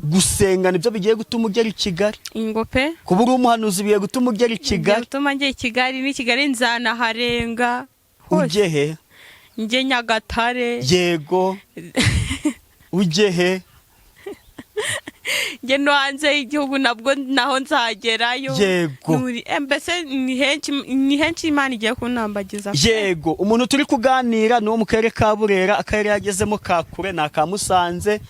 Gusenga nibyo bigiye gutuma ugera i Kigali. Ingo pe. Kuba uri umuhanuzi bigiye gutuma ugera i Bigiye Kigali. gutuma njya i Kigali, n'i Kigali nzanaharenga hose. Ujye he? Njye Nyagatare. Yego, ujye he? Njye no hanze y'igihugu nabwo naho nzagerayo. Yego. Mbese ni henshi, ni henshi Imana igiye kuntambagiza. Yego, umuntu turi kuganira ni uwo mu karere ka Burera. Akarere yagezemo ka kure ni aka Musanze.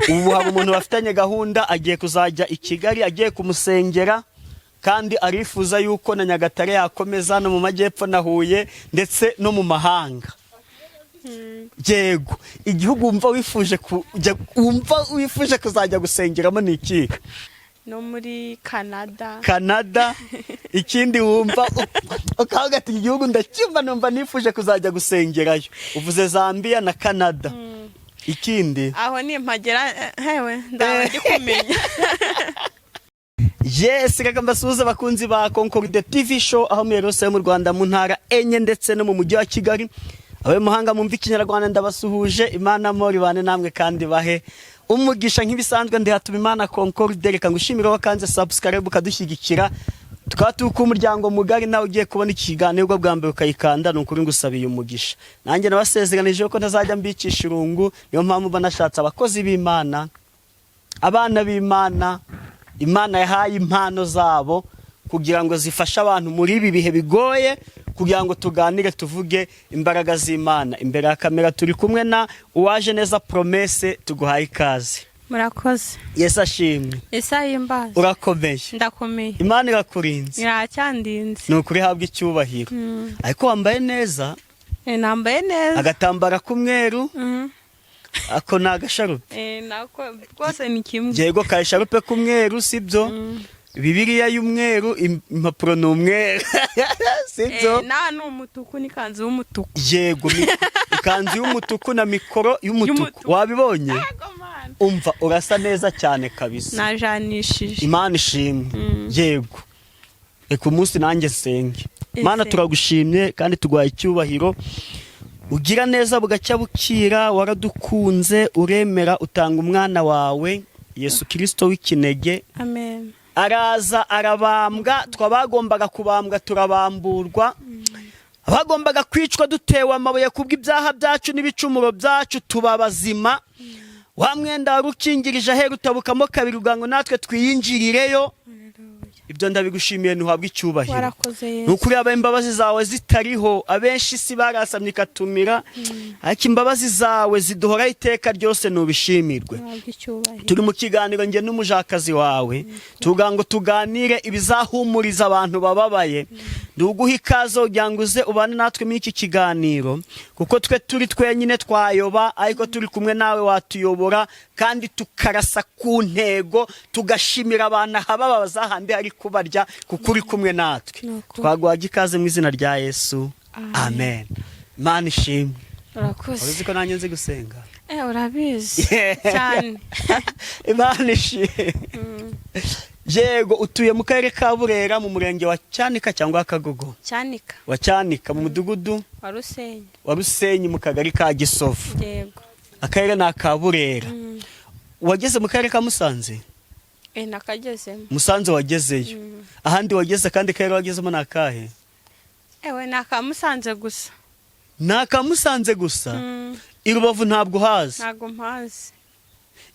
Ubu hari umuntu bafitanye gahunda, agiye kuzajya i Kigali, agiye kumusengera, kandi arifuza yuko na Nyagatare yakomeza, no mu majyepfo na Huye, ndetse no mu mahanga. Yego, igihugu wumva wifuje kujya, wumva wifuje kuzajya gusengeramo ni ikihe? No muri Canada. Canada. Ikindi wumva ukavuga ati: "Igihugu ndacyumva, numva nifuje kuzajya gusengerayo." Uvuze Zambia na Canada, ikindi? Aho nimpagera, hewe, ndaba ndi kumenya. Yes, reka mbasuhuze abakunzi ba Concorde TV Show aho muri hose mu Rwanda, mu ntara enye ndetse no mu mujyi wa Kigali. Abanyamahanga mumva Ikinyarwanda, ndabasuhuje. Imana mori bane namwe kandi bahe umugisha. Nk'ibisanzwe, ndi Imana Concorde. Reka ngushimire wakanze subscribe ukadushyigikira, tukaba turi ku muryango mugari. Nawe ugiye kubona iki kiganiro bwa mbere ukayikanda, ni ukuri ngusabiye umugisha. Nanjye nabasezeranije ko ntazajya mbicisha irungu, niyo mpamvu mba nashatse abakozi b'Imana, abana b'Imana, Imana yahaye impano zabo kugira ngo zifashe abantu muri ibi bihe bigoye, kugira ngo tuganire, tuvuge imbaraga z'Imana. Imbere ya kamera turi kumwe na Uwaje Neza Promesse. Tuguhaye ikaze. Murakoze. Yesu ashimwe. Ese ahimbaze. Urakomeye? Ndakomeye. Imana irakurinze? Iracyandinze. Ni ukuri, habwa icyubahiro. Ariko wambaye neza. Nambaye neza. Agatambara k'umweru. Ako ni agasharupe? Nako rwose ni kimwe. Yego, ka esharupe k'umweru, sibyo? Bibiliya y'umweru, impapuro ni umweru, sibyo? Na ni umutuku n'ikanzu y'umutuku. Yego, ikanzu y'umutuku na mikoro y'umutuku. Y'umutuku. Wabibonye? Yego, man. Umva, urasa neza cyane kabisa. Najanishije. Imana ishimwe. Yego, reka umunsi nanjye nsenge Imana. Ese. Turagushimye kandi tuguhaye icyubahiro. Ugira neza bugacya bukira. Waradukunze, uremera utanga umwana wawe Yesu Kirisito w'ikinege. Amen. Araza arabambwa, twabagombaga kubambwa turabamburwa, abagombaga kwicwa dutewe amabuye kubw'ibyaha byacu n'ibicumuro byacu tuba bazima. Wa mwenda wari ukingirije ahera utabukamo kabiri kugira ngo natwe twiyinjirireyo. Ibyo ndabigushimiye, ntuhabwe icyubahiro. Warakoze. Ni Yesu. ukuri, yaba imbabazi zawe zitariho, abenshi isi barasamye ikatumira, ariko imbabazi zawe ziduhoraho iteka ryose, ntubishimirwe. Uhabwe icyubahiro. Turi mu kiganiro njye n'umujakazi wawe, tuvuga ngo tuganire ibizahumuriza abantu bababaye. Nduguha ikaze kugira ngo uze ubane natwe muri iki kiganiro, kuko twe turi twenyine twayoba, ariko turi kumwe nawe watuyobora kandi tukarasa ku ntego, tugashimira abantu ahababaza handi hari kubarya, kuko uri kumwe natwe. Ni ukuri. Twaguhaga ikaze mu izina rya Yesu, amen. Imana ishimwe. Urakoze. Uzi ko nanjye nzi gusenga? Urabizi cyane. Imana ishimwe. Yego, utuye mu karere ka Burera, mu murenge wa Cyanika cyangwa wa Kagogo? Cyanika. Wa Cyanika, mu mudugudu Wa Rusenyi. wa Rusenyi, mu kagari ka Gisovu. Yego. Akarere ni aka Burera. Wageze mu karere ka Musanze? Nakagezemo. Musanze wagezeyo. Ahandi wageze, kandi karere wagezemo ni akahe? Ewe, ni aka Musanze gusa. Ni aka Musanze gusa? I Rubavu ntabwo uhazi? Ntabwo mpazi.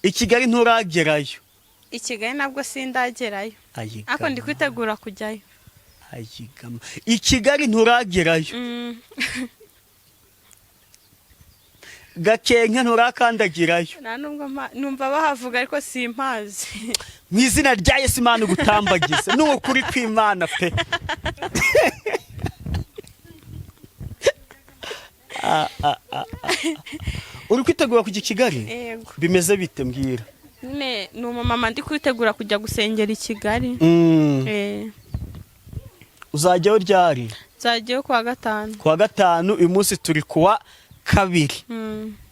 I Kigali nturagerayo? I Kigali nabwo sindagerayo. Ayigama. Ariko ndi kwitegura kujyayo. Ayigama. I Kigali nturagerayo? Mm. Gakenke nturakandagirayo? Nta nubwo numva bahavuga, ariko simpazi. Mu izina rya Yesu, Imana ugutambagize, ni ukuri kw'Imana pe. Ah, ah, ah, ah. Uri kwitegura kujya i Kigali? Yego. Bimeze bite? Mbwira. Nyine ni umumama, ndi kwitegura kujya gusengera i Kigali. Uzajyayo ryari? Nzajyayo kuwa gatanu. Kuwa gatanu. Uyu munsi turi kuwa kabiri.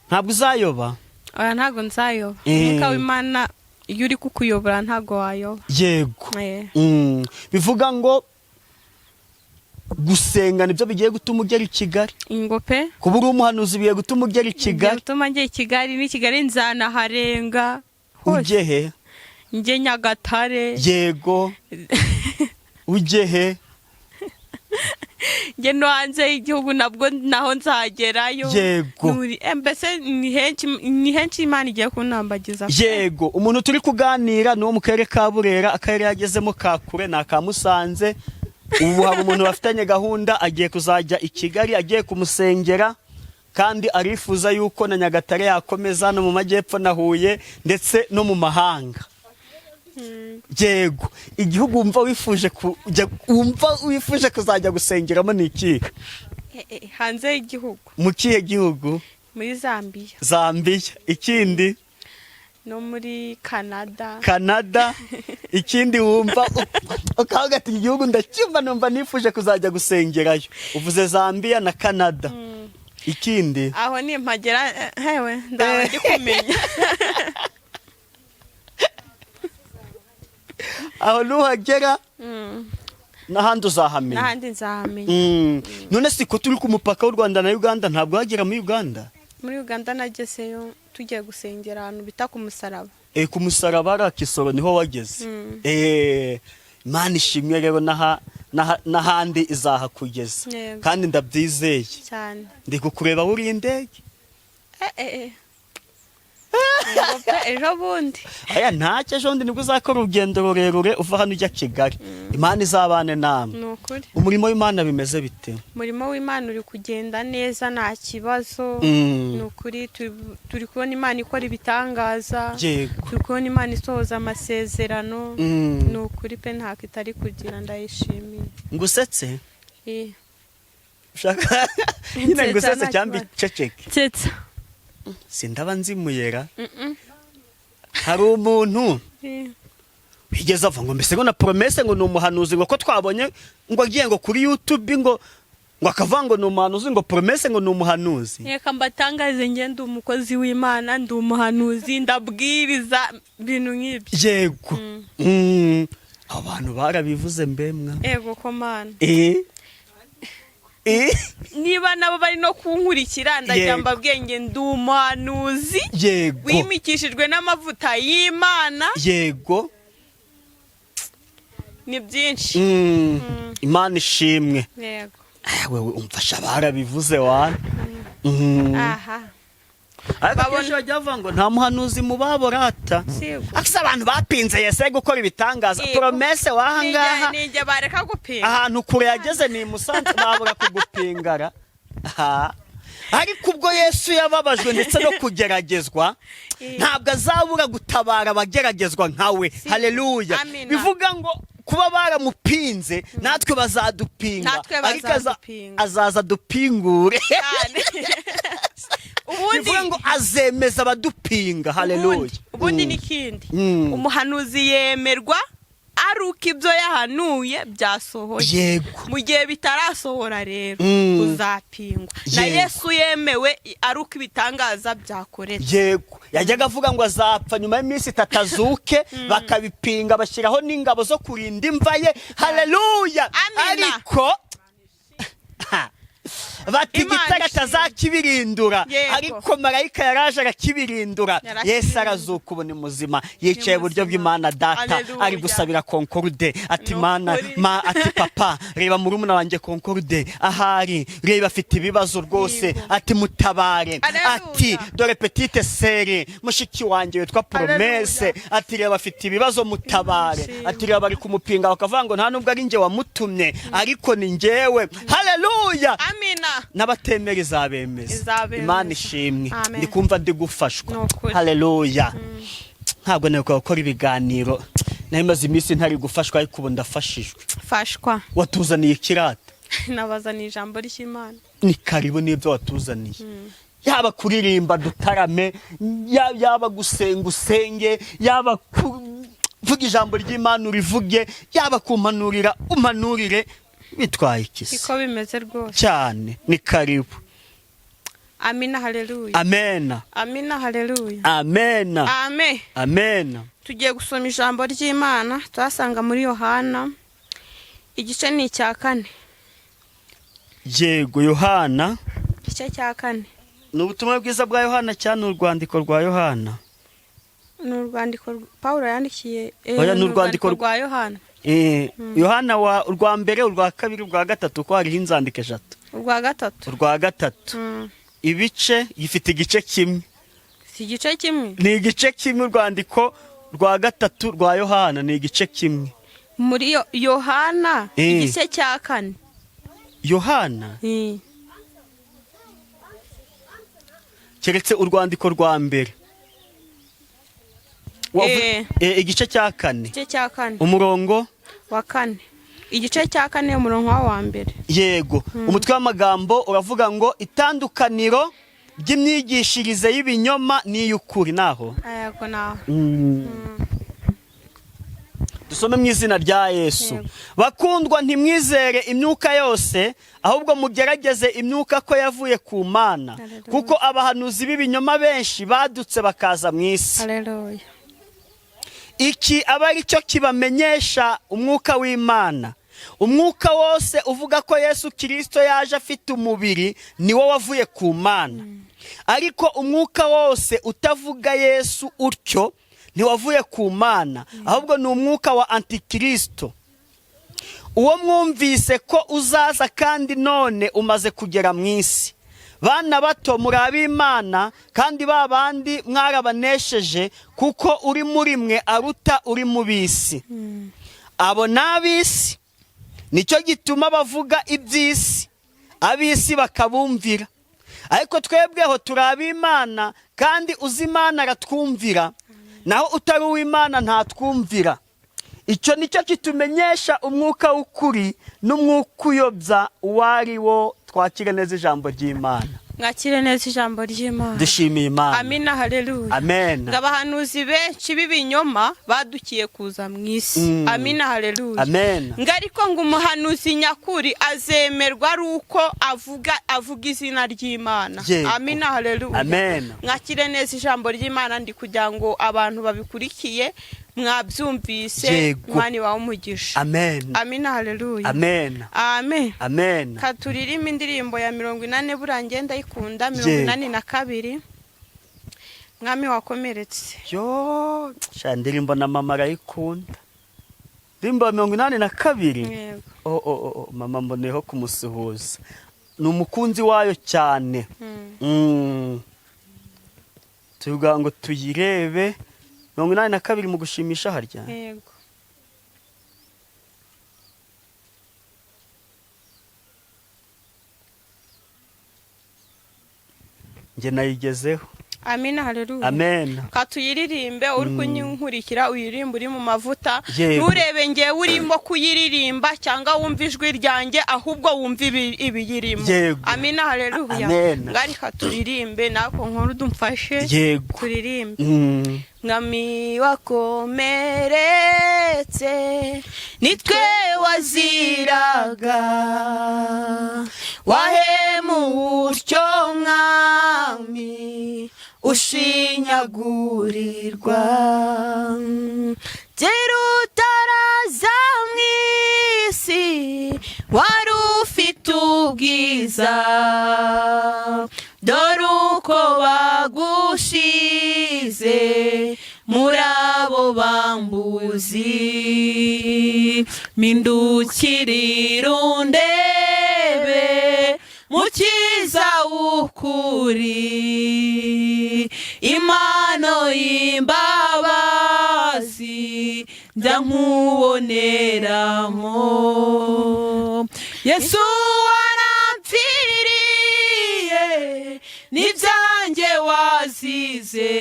Ntabwo uzayoba? Oya, ntabwo nzayoba. Umwuka w'Imana iyo uri kukuyobora ntabwo wayoba. Yego. Bivuga ngo gusenga nibyo bigiye gutuma ugera i Kigali. Ingo pe. Kuba uri umuhanuzi bigiye gutuma ugera i Bigiye Kigali. gutuma njya i Kigali, n'i Kigali nzanaharenga hose. Ujye he? Njye Nyagatare. Yego, ujye he? Njye no hanze y'igihugu nabwo naho nzagerayo. Yego. Mbese ni henshi, ni henshi Imana igiye kuntambagiza. Yego, umuntu turi kuganira ni uwo mu karere ka Burera. Akarere yagezemo ka kure ni aka Musanze. Ubu hari umuntu bafitanye gahunda, agiye kuzajya i Kigali, agiye kumusengera, kandi arifuza yuko na Nyagatare yakomeza, no mu majyepfo na Huye, ndetse no mu mahanga. Yego, igihugu wumva wifuje kujya, wumva wifuje kuzajya gusengeramo ni ikihe? Hanze y'igihugu. Mu kihe gihugu? Muri Zambia. Zambia. Ikindi? No muri Canada. Canada. Ikindi wumva ukavuga ati: "Igihugu ndacyumva, numva nifuje kuzajya gusengerayo." Uvuze Zambia na Canada, ikindi? Aho nimpagera, hewe, ndaba ndi kumenya. Aho nuhagera n'ahandi uzahamenya. N'ahandi nzahamenya. None si ko turi ku mupaka w'u Rwanda na Uganda, ntabwo wagera muri Uganda? Muri Uganda nagezeyo, tugiye gusengera ahantu bita ku musaraba. Ku musaraba ari Kisoro, niho wageze. Imana ishimwe rero, n'ahandi izahakugeza. Yego. Kandi ndabyizeye. Cyane. Ndi kukureba wuriye indege. Yego pe, ejo bundi. Aya ntacyo, ejo bundi nibwo uzakora urugendo rurerure uva hano ujya Kigali. Imana izabane namwe. Ni ukuri. Umurimo w'Imana bimeze bite? Umurimo w'Imana uri kugenda neza, nta kibazo. Ni ukuri, turi kubona Imana ikora ibitangaza. Turi kubona Imana isohoza amasezerano. Ni ukuri pe, ntako itari kugira, ndayishimiye. Ngusetse? Eh. Ushaka nyine Nsetsa, ngusetse nta cyangwa kibazo. iceceke? Nsetsa. Sindaba nzimuyera. Mm-mm. Hari umuntu wigeze ava ngo mbese ngo na Promesse ngo ni umuhanuzi, ngo ko twabonye ngo agiye ngo kuri YouTube ngo akavuga ngo ni umuhanuzi, ngo Promesse ngo ni umuhanuzi. Reka mbatangaze, njye ndi umukozi w'Imana, ndi umuhanuzi, ndabwiriza ibintu nk'ibyo. Yego. Abantu barabivuze mbemwa. Ego ko Mana. Eh eh. Niba nabo bari no kunkurikira, ndagira mbabwiye nge ndi umuhanuzi wimikishijwe n'amavuta y'Imana. Ni byinshi. Imana ishimwe. Yego. Ah, wewe umfasha, barabivuze wana. Aha. Ariko Babona- akenshi bajya bavuga ngo nta muhanuzi mu babo rata. Sibwo. Akise abantu bapinze Yesu ari gukora ibitangaza. Yego. Promesse wahangaha. Nijye bareka gupinga. Ahantu kure yageze ni i Musanze, babura kugupingara. Aha. Ariko ubwo Yesu yababajwe ndetse no kugeragezwa, ntabwo azabura gutabara abageragezwa nkawe. Haleluya. Amina. Bivuga ngo kuba baramupinze, natwe bazadupinga. Natwe Ariko bazadupinga. azaza dupingure. Cyane. Ubundi Bivuga ngo azemeza abadupinga. Haleluya. Ubundi n'ikindi, umuhanuzi yemerwa ari uko ibyo yahanuye byasohoye. Mu gihe bitarasohora rero, uzapingwa na Yesu yemewe ari uko ibitangaza byakoretse. Yego, yajyaga avuga ngo azapfa, nyuma y'iminsi 3 azuke, bakabipinga, bashyiraho n'ingabo zo kurinda imva ye. Haleluya. Amina. Ariko bati Imana igitare ishimwe. atazakibirindura. Ariko marayika yaraje arakibirindura. Yarakibirindura. Yesu arazuka, ubu ni muzima, yicaye iburyo muzima. bw'Imana Data. Haleluya. Ari gusabira Concorde ati Ni Mana, ukuri. ma ati papa, reba murumuna wanjye Concorde ahari, reba afite ibibazo rwose. Yego. Ati mutabare. Haleluya. Ati dore petite sœur, mushiki wanjye witwa Promesse, ati reba afite ibibazo, mutabare. Imana ishimwe. Ati reba bari kumupinga, bakavuga ngo nta nubwo ari njye wamutumye, ariko ni njyewe. Haleluya. Amina. N'abatemera izabemeza. Izabemeza. Imana ishimwe. Amen. Ndi kumva ndi gufashwa. Ni ukuri. Haleluya. Ntabwo nibuka gukora ibiganiro, nari maze iminsi ntari gufashwa, ariko ubu ndafashijwe. Fashwa. Watuzaniye ikirata. Nabazaniye ijambo ry'Imana. Ni karibu n'ibyo watuzaniye, yaba kuririmba dutarame, yaba gusenga usenge, yaba kuvuga ijambo ry'Imana urivuge, yaba kumpanurira umpanurire, bitwaye ikisi? Niko bimeze rwose. Cyane, ni karibu. Amina, haleluya. Amena. Amina, haleluya. Amena. Amen. Amena. Tugiye gusoma ijambo ry'Imana tuhasanga muri Yohana, igice ni icya 4. Yego, Yohana. Igice cya 4. Ni ubutumwa bwiza bwa Yohana cyane, urwandiko rwa Yohana. Ni urwandiko Pawulo yandikiye. Oya, ni urwandiko rwa Yohana. Yohana wa urwa mbere, urwa kabiri, urwa gatatu, ko hariho inzandiko eshatu. Urwa gatatu. Urwa gatatu. Ibice, gifite igice kimwe. Si igice kimwe? Ni igice kimwe. Urwandiko rwa gatatu rwa Yohana ni igice kimwe. Muri Yohana, igice cya kane. Yohana, keretse urwandiko rwa mbere. Igice cya kane. Igice cya kane. Umurongo? Wa kane, igice cya kane, umurongo wa mbere. Yego. Umutwe w'amagambo uravuga ngo itandukaniro ry'imyigishirize y'ibinyoma n'iy'ukuri, naho? Yego, naho. Dusome mu izina rya Yesu. Yego. Bakundwa, ntimwizere imyuka yose, ahubwo mugerageze imyuka ko yavuye ku Mana, Haleluya. kuko abahanuzi b'ibinyoma benshi badutse bakaza mu isi. Haleluya. Iki aba ari cyo kibamenyesha umwuka w'Imana: umwuka wose uvuga ko Yesu Kirisito yaje afite umubiri ni wo wavuye ku Mana, ariko umwuka wose utavuga Yesu utyo ntiwavuye ku Mana, ahubwo ni umwuka wa Antikirisito, uwo mwumvise ko uzaza kandi none umaze kugera mu isi. Bana bato, muri ab'Imana, kandi ba bandi mwarabanesheje, kuko uri muri mwe aruta uri mu b'isi. Abo ni ab'isi, nicyo gituma bavuga iby'isi, ab'isi bakabumvira. Ariko twebweho turi ab'Imana, kandi uzi Imana aratwumvira, naho utari uw'Imana ntatwumvira. Icyo nicyo kitumenyesha umwuka w'ukuri n'umwuka uyobya uwo ari wo. Twakire neza ijambo ry'Imana. Mwakire neza ijambo ry'Imana. Dushimiye Imana. Amina, haleluya. Amen. Ngo abahanuzi benshi b'ibinyoma badukiye kuza mu isi. Amina, haleluya. Amen. Ngo ariko ngo umuhanuzi nyakuri azemerwa ari uko avuga izina ry'Imana. Amina, haleluya. Amen. Mwakire neza ijambo ry'Imana. Ndi kugira ngo abantu babikurikiye mwabyumvise. Imana ibahe umugisha. Amen. Amina, haleluya. Amen. Amen. Amen. Katuririmba indirimbo ya 80, burangiye ndayikunda, mirongo 82, Mwami wakomeretse. Yo sha, indirimbo na mama arayikunda, indirimbo ya 82. Yego. Oh, mama mboneyeho kumusuhuza, ni umukunzi wayo cyane. Tuvuga ngo tuyirebe, 82, mu gushimisha harya. Yego. Njye nayigezeho. Amina, haleluya. Amen. Katuyiririmbe, uri kunyikurikira uyiririmbe uri mu mavuta. Nturebe ngewe urimo kuyiririmba cyangwa wumva ijwi ryanjye, ahubwo wumva ibiyirimo. Amina, haleluya. Amen. Ngari katuririmbe, nako nkuru dumfashe. Turirimbe. Mwami wakomeretse, nitwe waziraga, wahemuwe utyo mwami, ushinyagurirwa. Kera utaraza mu isi wari ufite ubwiza, dore uko bagushize muri abo bambuzi. Mpindukirira undebe, mukiza w'ukuri, impano y'imbabazi njya nkuboneramo. Yesu warampfiriye, n'ibyanjye wazize,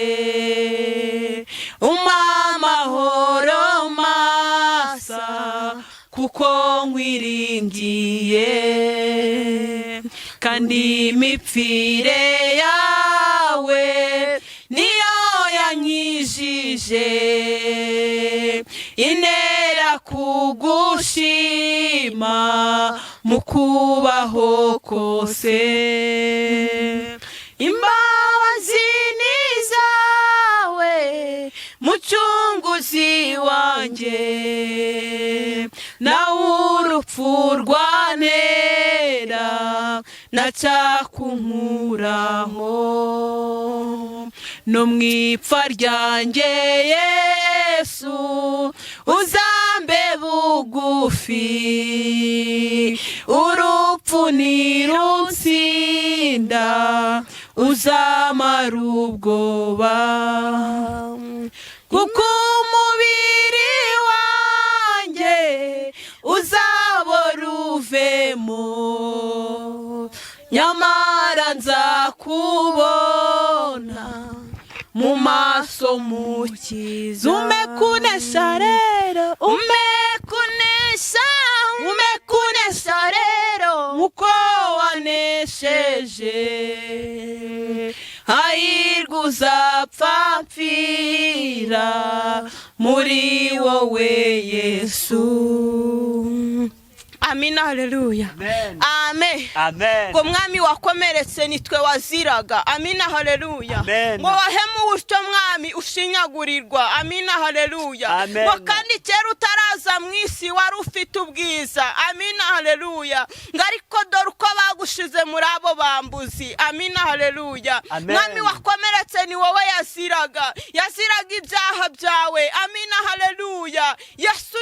umpa amahoro masa kuko nkwiringiye, kandi imipfire yawe niyo yankijije, intera kugushima mu kubaho kose. Imbabazi ni zawe, mucunguzi wanjye, nawe urupfu rwantera nacyakunkuraho. No mu ipfa ryanjye, Yesu, uzambe bugufi. Urupfu nirunsinda, uzamara ubwoba, kuko umubiri wanjye uzabora uvemo, nyamara nzakubona mu maso, Mukiza. Umpe kunesha rero, umpe kunesha, umpe kunesha rero nkuko wanesheje. Hahirwa uzapfa mpfira muri wowe, Yesu. Amina, haleluya. Amen. Amen. Amen. Ngo Mwami wakomeretse, nitwe waziraga. Amina, haleluya. Amen. Ngo wahemuwe utyo, Mwami, ushinyagurirwa. Amina, haleluya. Amen. Ngo kandi kera utaraza mu isi wari ufite ubwiza. Amina, haleluya. Ngo ariko dore uko bagushize muri abo bambuzi. Amina, haleluya. Amen. Mwami wakomeretse, ni wowe yaziraga, yaziraga ibyaha byawe. Amina, haleluya. Yesu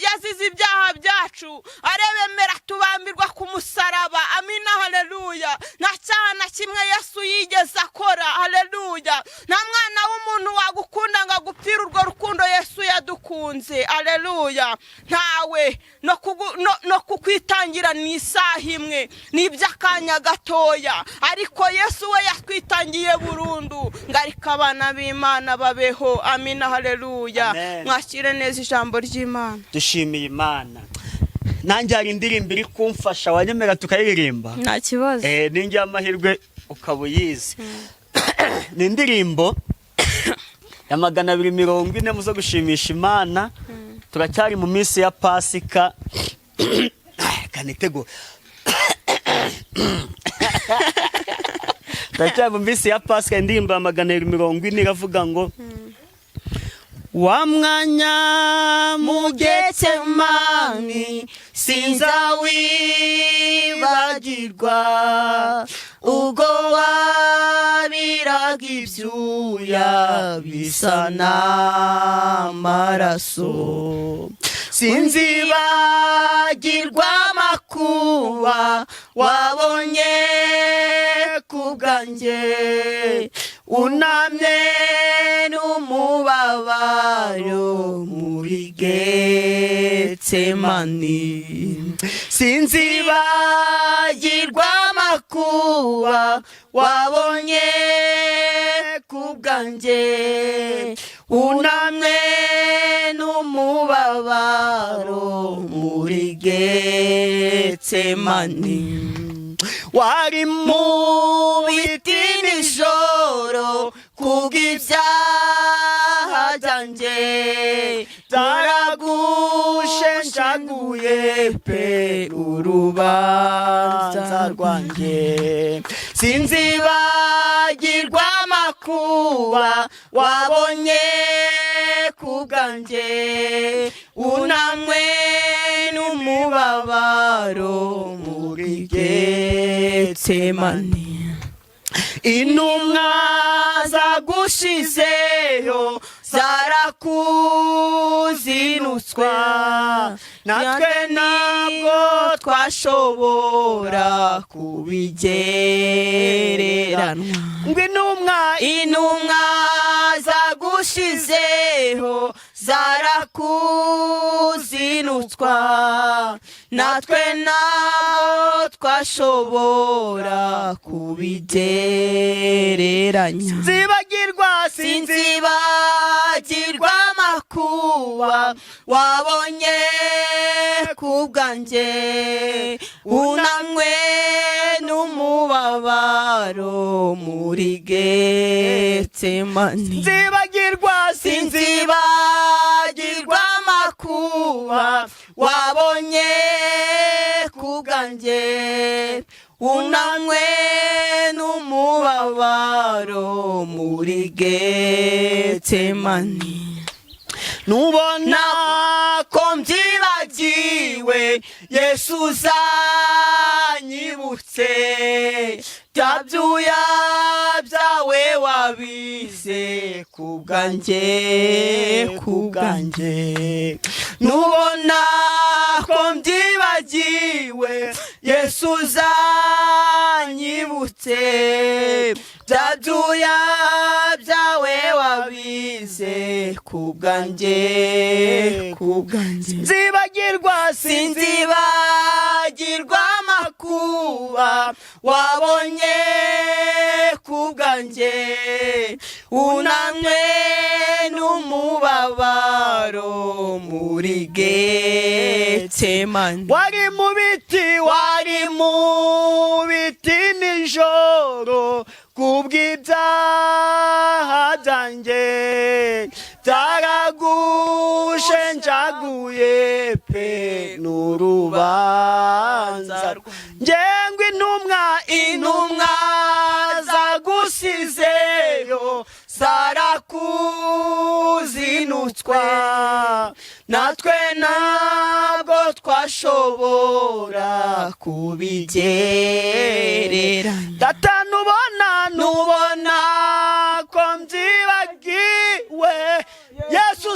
yazize ibyaha byacu, arebemera tubambirwa ku musaraba. Amina, haleluya. Nta cyaha na kimwe Yesu yigeze akora. Haleluya. Nta mwana w'umuntu wagukunda ngo agupfire urwo rukundo Yesu yadukunze. Haleluya. Ntawe no kukwitangira ni isaha imwe, ni iby'akanya gatoya, ariko Yesu we yatwitangiye burundu ngo ariko abana b'Imana babeho. Amina, haleluya. Amen. Mwakire neza ijambo ry'Imana. Dushimiye Imana. Nanjye hari indirimbo iri kumfasha, wanyemera tukayiririmba? Nta kibazo. Ninjye amahirwe ukaba uyizi. Ni indirimbo ya 240 mu zo gushimisha Imana. Turacyari mu minsi ya Pasika. Kanitego, turacyari mu minsi ya Pasika. Indirimbo ya 240 iravuga ngo: "Wa mwanya mu Getsemani sinzawibagirwa, ubwo wabiraga ibyuya bisa n'amaraso. Sinzibagirwa amakuba wabonye ku bwanjye, unamye n'umubabaro muri Getsemani. Sinzibagirwa amakuba wabonye ku bwanjye, unamwe n'umubabaro muri Getsemani. Wari mu biti nijoro kubw'ibyaha byanjye, byaragushenjaguye pe urubanza rwanjye. Sinzibagirwa amakuba wabonye ku bwanjye, unamwe n'umubabaro muri Getsemani. Intumwa zagushizeyo zarakuzinutswa, natwe ntabwo twashobora kubigereranwa." Ngo intumwa, Intumwa zagushizeho zarakuzinutswa, natwe ntabwo twashobora kubigereranya. Zibagirwa. Sinzibagirwa amakuba wabonye ku bwanjye, unamwe n'umubabaro muri Getsemani. Nzibagirwa. Sinzibagirwa amakuba wabonye ku bwanjye, unamwe n'umubabaro muri Getsemani. Nubona ko mbyibagiwe, Yesu uzanyibutse. Bya byuya byawe wabize ku bwanjye, ku bwanjye. Nubona ko mbyibagiwe, Yesu uzanyibutse. Bya byuya byawe wabize ku bwanjye, ku bwanjye. Nzibagirwa, sinzibagirwa amakuba wabonye ku bwanjye, unamwe n'umubabaro muri Getsemani. Wari mu biti, wari mu biti nijoro kubw'ibyaha byanjye, byaragushenjaguye pe n'urubanza. Ngengwa intumwa, intumwa zagusizeyo zarakuzinutswa, natwe ntabwo twashobora kubigereranya. Data, nubona, nubona ko mbyibagiwe, Yesu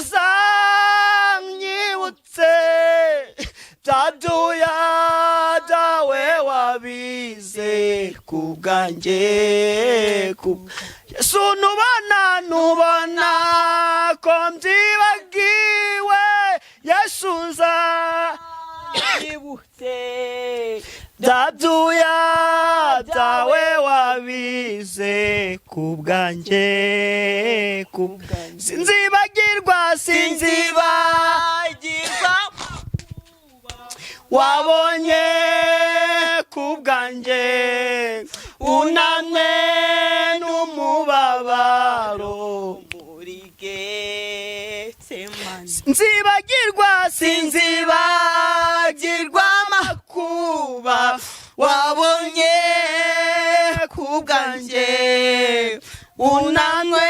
uzanyibutse. Bya byuya byawe wabize ku bwanjye, ku Yesu. Nubona, nubona ko mbyibagiwe, Yesu uzanyibutse. Bya byuya byawe wabize ku bwanjye, ku sinzibagirwa, sinzibagirwa wabonye ku bwanjye, unamwe n'umubabaro muri Getsemani. Nzibagirwa, sinzibagirwa amakuba wabonye ku bwanjye, unamwe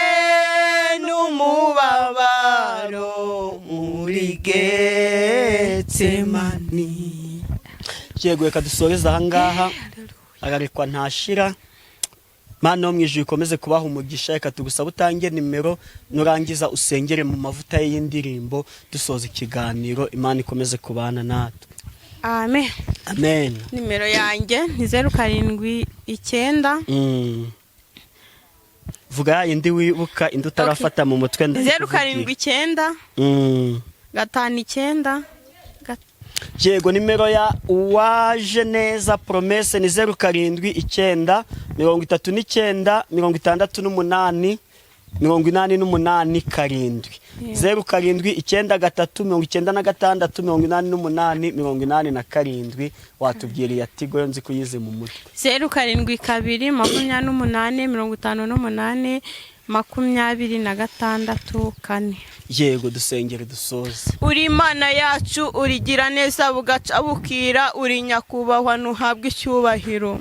n'umubabaro muri Getsemani. Yego, reka dusoreze ahangaha. Ararekwa ntashira. Mana yo mu ijuru ikomeze kubaha umugisha. Reka tugusaba utange nimero, nurangiza usengere mu mavuta y'indirimbo dusoza ikiganiro. Imana ikomeze kubana natwe. Amen. Amen. Nimero yanjye ni 079. Vuga ya yindi wibuka, indi utarafata mu mutwe. 079 59. Yego, nimero ya Uwaje Neza Promesse ni 0793968887. 0793968887. Watubwira iya Tigo yo, nzi kuyizi mu mutwe. 072 28 58 264. Yego, dusengere dusoze. Uri Imana yacu, urigira neza bugaca bukira, uri nyakubahwa, ntuhabwe icyubahiro.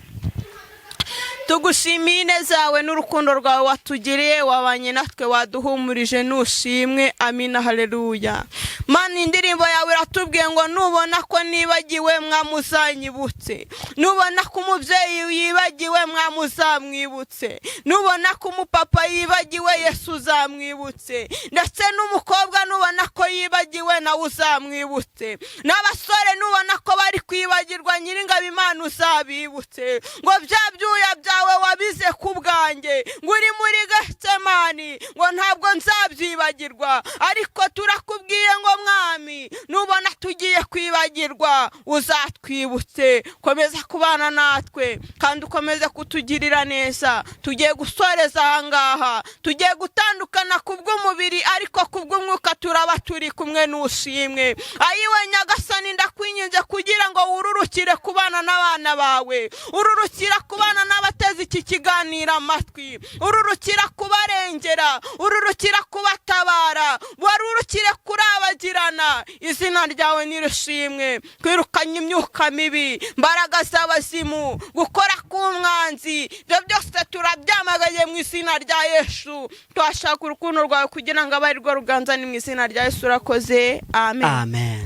Tugushimiye ineza yawe n'urukundo rwawe watugiriye, wabanye natwe, waduhumurije, nushimwe. Amina, haleluya. Mana, indirimbo yawe iratubwiye ngo nubona ko nibagiwe, mwamuzanyibutse. Nubona ko umubyeyi yibagiwe, mwamuzamwibutse. Nubona ko umupapa yibagiwe, Yesu uzamwibutse. Ndetse n'umukobwa nubona ko yibagiwe, nawe uzamwibutse. N'abasore nubona ko bari kwibagirwa, Nyiringabo Imana uzabibutse ngo bya byuya byawe wabize ku bwanjye, ngo uri muri Getsemani, ngo ntabwo nzabyibagirwa. Ariko turakubwiye ngo Mwami, nubona tugiye kwibagirwa, uzatwibutse. Komeza kubana natwe kandi ukomeze kutugirira neza. Tugiye gusoreza ahangaha, tugiye gutandukana ku bw'umubiri, ariko ku bw'umwuka turaba turi kumwe, n'ushimwe. Ayiwe Nyagasani, ndakwinginze kugira ngo wururukire kubana n'abana bawe, ururukira kubana n'abateze iki kiganiro amatwi, ururukira kubarengera, ururukira kubatabara, warurukire kurabagirana. Izina ryawe nirishimwe. Kwirukanya imyuka mibi, imbaraga z'abazimu, gukora k'umwanzi, ibyo byose turabyamagaye mu izina rya Yesu. Twashaka urukundo rwawe kugira ngo abe ari rwo ruganza. Ni mu izina rya Yesu, urakoze, amen. Amen.